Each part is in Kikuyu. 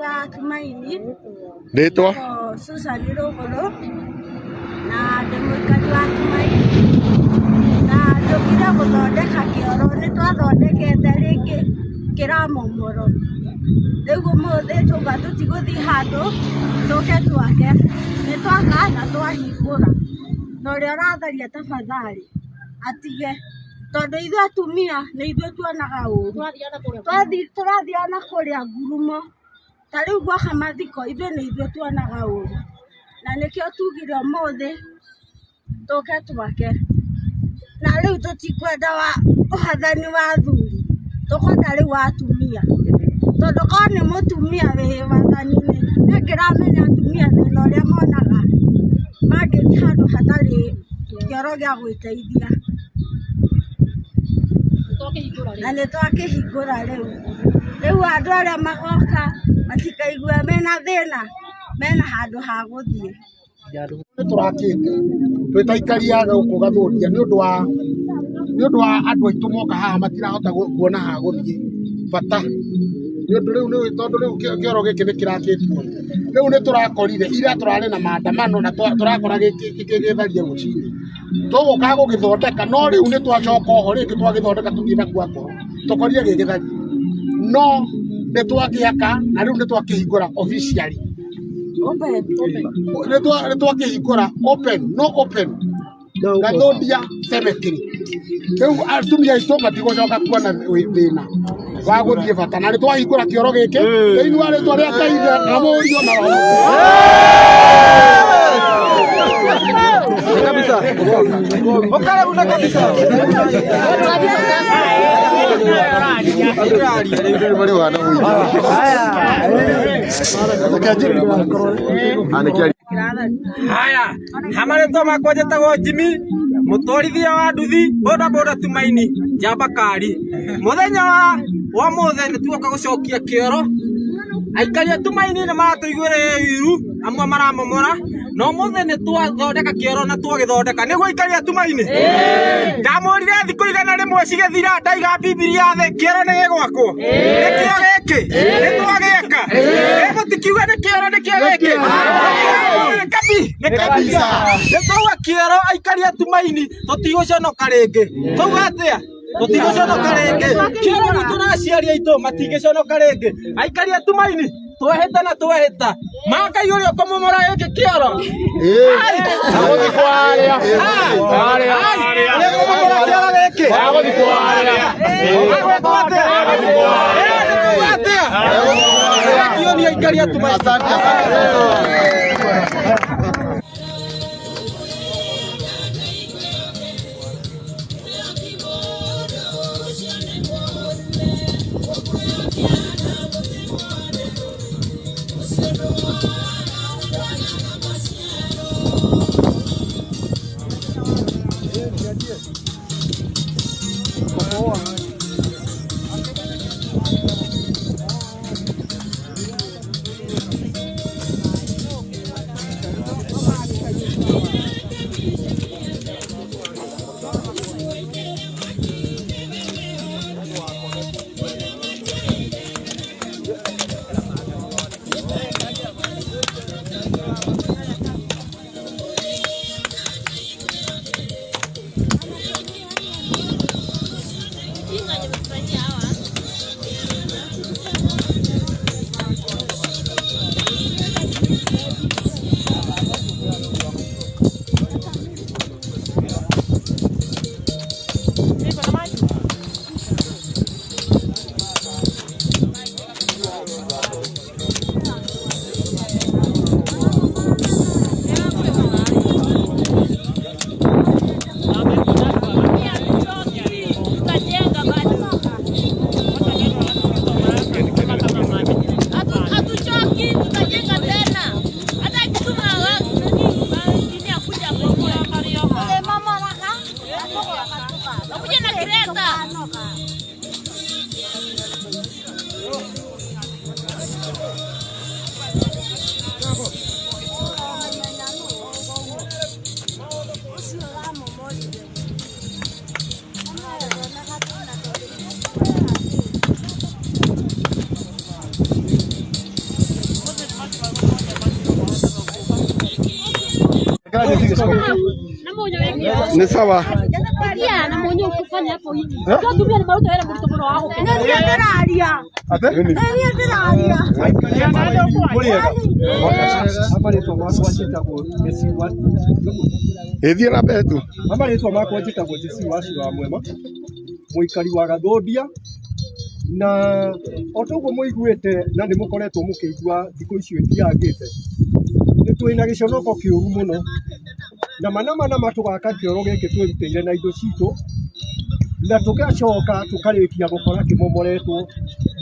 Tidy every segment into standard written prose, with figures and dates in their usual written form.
Wa Tumaini. Rĩtwa? O Susan Rũgũrũ na ndĩ mũikari wa Tumaini na njũkire gũthondeka kĩoro, nĩ twathondekete rĩngĩ kĩramomorwo. Rĩu ũmũthĩ twauga tũtigũthiĩ handũ tũke twake, nĩ twaka na twahingũra. Na ũrĩa ũratharia tafadhali atige tondũ ithuĩ atumia nĩ ithuĩ tuonaga ũru. Tũrathiaga na kũrĩa ngurumo, ta rĩu gwoka mathiko ithuĩ nĩ ithuĩ tuonaga ũru. Na nĩkĩo tugire ũmũthĩ tũke twake. Na rĩu tũtikwenda ũhathani wa athuri, tũkwenda rĩu wa atumia. Tondũ korwo nĩ mũtumia wĩ wathani-inĩ nĩ angĩramenya atumia thĩna ũrĩa monaga mangĩthiĩ handũ hatarĩ kĩoro gĩa gwĩteithia. Na nĩ twakĩhingũra rĩu. Rĩu andũ arĩa magoka matikaigue mena thĩna, mena handũ ha gũthiĩ. Nĩ tũrakĩte twĩ ta aikari a gũkũ Gathũria nĩ ũndũ wa nĩ ũndũ wa andũ aitũ moka haha matirahota kuona ha gũthiĩ bata nĩ ũndũ rĩu nĩ tondũ rĩu kĩoro gĩkĩ nĩ kĩrakĩtwo rĩu nĩ tũrakorire ira tũrarĩ na maandamano na tũrakora gĩgĩtharia rũcinĩ tũgũka gũgĩthondeka no rĩu nĩ twacoka oho rĩngĩ twagĩthondeka tũkĩna kwa ngoro tũkorire gĩgĩtharia no nĩ twagĩaka na rĩu nĩ twakĩhingũra officially nĩ twakĩhingũra open no open Gathũndia cemetery rĩu atumia aitũ matigũcoka kuona thĩna wa gũthiĩ bata na nĩ twahingũra kĩoro gĩkĩ thĩinĩ wa rĩtwa rĩa Ngai na Mũriũ na Roho. Kabisa. Ũkarau na kabisa. Haya, hamarĩtwa makwa njĩtagwo Jimmy, mũtwarithia wa nduthi boda boda Tumaini njamba kari. Mũthenya wa wa mũthĩ nĩ tuoka gũcokia kĩoro. Aikari a Tumaini nĩ maratũiguĩra ũiru, amwe maramomora, na ũmũthĩ nĩ twathondeka kĩoro na twagĩthondeka. Nĩguo aikari a Tumaini? Ndamwĩrire thikũ 100 cigĩthira ndaiga Bibilia thĩ kĩoro nĩ gĩgwakwo. Nĩkĩo gĩkĩ? Nĩ twagĩaka. Ĩ mũtikiuga nĩ kĩoro nĩkĩo gĩkĩ? Nĩ kabi, nĩ kabisa. Nĩ twauga kĩoro aikari a Tumaini tũtigũconoka rĩngĩ. Twauga atĩa? Tũtigũconoka rĩngĩ. Kĩoro gitũ na aciari aitũ matingĩconoka rĩngĩ. Aikari a Tumaini twehĩta na twehĩta. Mangai ũrĩa ũkũmomora gĩkĩ kĩoro. Agũthiĩ kwarĩa. Ai, ũrĩa ũkũmomora kĩoro gĩkĩ. Agũthiĩ kwarĩa. Agwĩkwo atĩa? Ĩ, nĩ kuuga atĩa? Thengiũ nĩ aikari a Tumaini. Asante, asante. Ni sawa. Na mwenye ukifanya hapo hivi. Tumia ni maruto hela mlito mno wako. Ndio ndiraria. Ate? Ndio ndiraria. Ithie na mbere tu. Marĩtwa makwa njĩtagwo Jesse Wachira wa Mwema, mũikari wa Gathũndia, na o ta ũguo mũiguĩte na nĩ mũkoretwo mũkĩigua thikũ icio itiangĩte, nĩ twĩna gĩconoko kĩũru mũno na manama nama tũgaka kĩoro gĩkĩ twĩrutĩire na indo citũ na tũgacoka tũkarĩkia gũkora kĩmomoretwo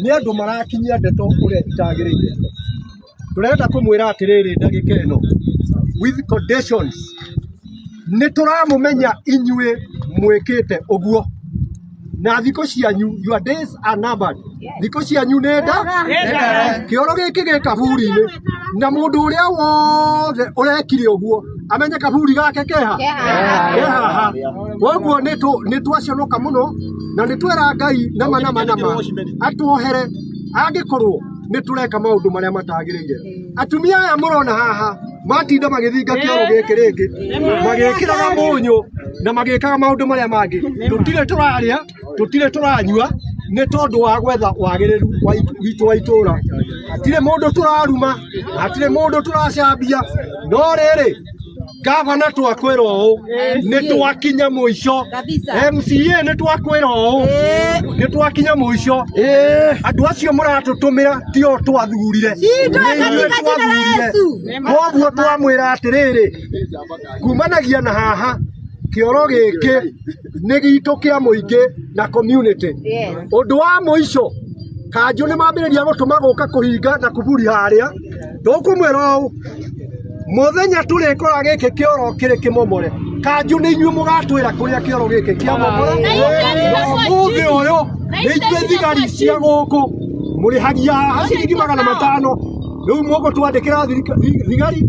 nĩ andũ marakinyia ndeto ũrĩa itagĩrĩire. Tũrenda kũmwĩra atĩrĩrĩ ndagĩka ĩno with conditions nĩ tũramũmenya inyuĩ mwĩkĩte ũguo na thikũ cianyu, your days are numbered. Thikũ cianyu nĩ nda kĩoro gĩkĩ gĩ kaburi-inĩ na mũndũ ũrĩa wothe ũrekire ũguo amenye kaburi gake keha kehaha. Koguo nĩ twaconoka mũno na nĩ twera Ngai nama nama nama atuohere angĩkorwo nĩ tũreka maũndũ marĩa matagĩrĩire. Atumia aya mũrona haha matinda magĩthinga kĩoro gĩkĩ rĩngĩ magĩkĩraga mũnyũ na magĩkaga maũndũ marĩa mangĩ. Tũtirĩ tũrarĩa, tũtirĩ tũranyua nĩ tondũ wa gwetha wagĩrĩru witũ wa itũra. Hatirĩ mũndũ tũraruma, hatirĩ mũndũ tũracambia, no rĩrĩ gavana twakwĩra ũũ nĩ twakinya mũico. MCA nĩ twakwĩra ũũ nĩ twakinya mũico. Andũ acio mũratũtũmĩra tio twathurire, nĩ ithuĩ twathurire. Koguo twamwĩra atĩrĩrĩ, kumanagia na haha kĩoro gĩkĩ nĩ gitũ kĩa mũingĩ na community. Ũndũ wa mũico kanjũ nĩ mambĩrĩria gũtũma gũka kũhinga na kuburi harĩa. Tũkũmwĩra ũũ mũthenya tũrĩkora gĩkĩ kĩoro kĩrĩ kĩmomore kanjũ nĩ inyuĩ mũgatwĩra kũrĩa kĩoro gĩkĩ kĩamomora. Ũmũthĩ ũyũ nĩ ithuĩ thigari cia gũkũ mũrĩhagia haha ciringi 500 rĩu mũgũtwandĩkĩra thigari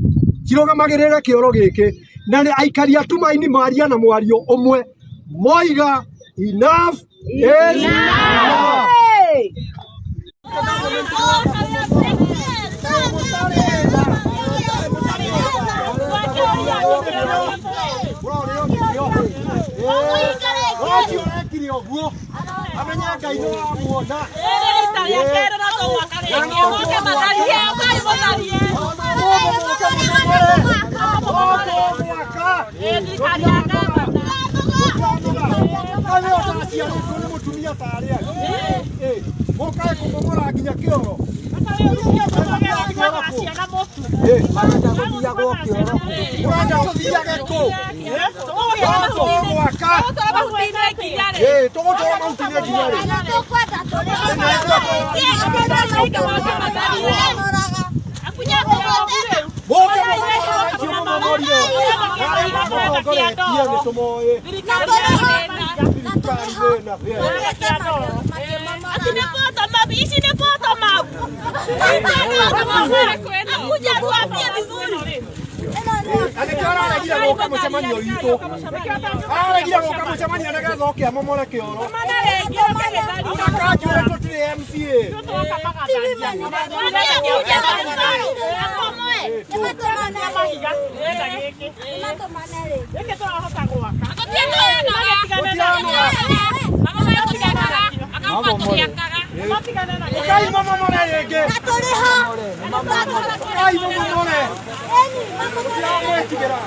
cirũgamagĩrĩre kĩoro gĩkĩ na nĩ aikari a Tumaini maria na mwario ũmwe moiga enough is enough. Ũcio ũrekire ũguo amenye Ngai nĩ wamuona. Nĩ mũtumia tarĩ angĩ mũkae kũmomora nginya kĩoro. Ũrenda tũthiage kũ? Tũgwaka tũgũtwara mahuti-inĩ nginya rĩ? Mũke mũmomore icio mũmomorire arĩa mamũtongoretie nĩ tũmoĩ. Thirikari thĩna. Nĩkĩo araregire gũka mũcemanio witũ, araregire gũka mũcemanio nĩgetha oke amomore kĩoro. Ona kanjũ ũrĩa tũtirĩ MCA. Ũkai mũmomore rĩngĩ. Ũkai mũmomore. Tũtiramwĩtigĩra.